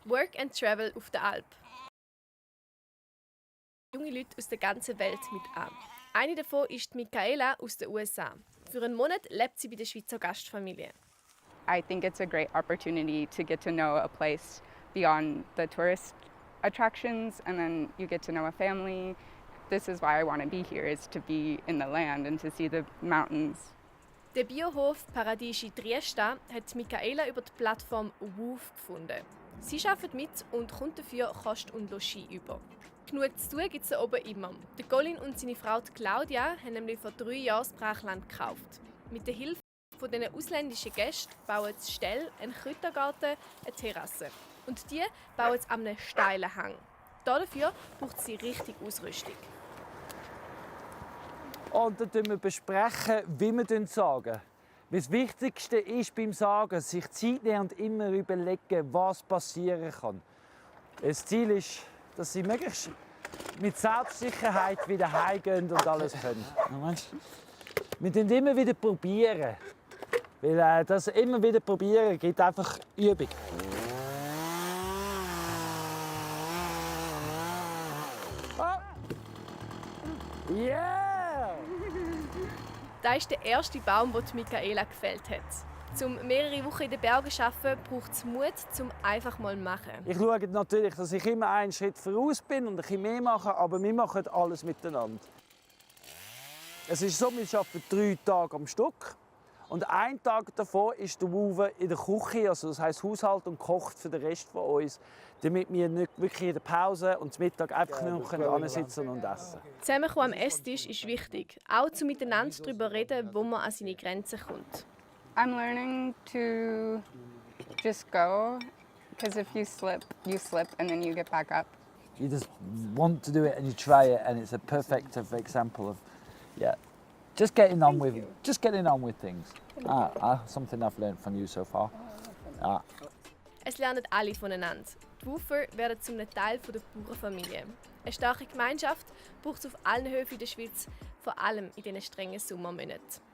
Work and Travel auf der Alp. Junge Leute aus der ganzen Welt mit an. Eine davon ist Michaela aus den USA. Für einen Monat lebt sie bei der Schweizer Gastfamilie. I think it's a great opportunity to get to know a place beyond the tourist attractions, and then you get to know a family. This is why I want to be here, is to be in the land and to see the mountains. Der Biohof Paradies in Triesta hat Michaela über die Plattform Woof gefunden. Sie arbeitet mit und kommt dafür Kost und Logis über. Genug zu tun gibt es da oben immer. Der Colin und seine Frau Claudia haben nämlich vor 3 Jahren das Brachland gekauft. Mit der Hilfe von diesen ausländischen Gästen bauen sie Ställe, einen Kräutergarten, eine Terrasse. Und die bauen sie an einem steilen Hang. Dafür braucht sie richtig Ausrüstung. Und dann besprechen wir, wie wir sagen. Das Wichtigste ist beim Sagen, sich Zeit nehmen und immer überlegen, was passieren kann. Das Ziel ist, dass sie möglichst mit Selbstsicherheit wieder heimgehen und alles können. Wir müssen immer wieder probieren. Weil das immer wieder probieren gibt einfach Übung. Oh. Yeah! Das ist der erste Baum, den Michaela gefällt hat. Um mehrere Wochen in den Bergen zu arbeiten, braucht es Mut, um einfach mal zu machen. Ich schaue natürlich, dass ich immer einen Schritt voraus bin und ein bisschen mehr mache, aber wir machen alles miteinander. Es ist so, wir arbeiten 3 Tage am Stück. Und einen Tag davon ist der Uwe in der Küche, also das heisst Haushalt, und kocht für den Rest von uns, damit wir nicht wirklich in der Pause und zum Mittag einfach nur sitzen und essen. Zusammenkommen am Esstisch ist wichtig, auch zu miteinander darüber reden, wo man an seine Grenzen kommt. I'm learning to just go, because if you slip and then you get back up. You just want to do it and you try it, and it's a perfect example of, yeah, just getting on with things. Something I've learned from you so far. Es lernen alle voneinander. Die Woofer werden zu einem Teil der Bauernfamilie. Eine starke Gemeinschaft braucht es auf allen Höfen der Schweiz, vor allem in diesen strengen Sommermonaten.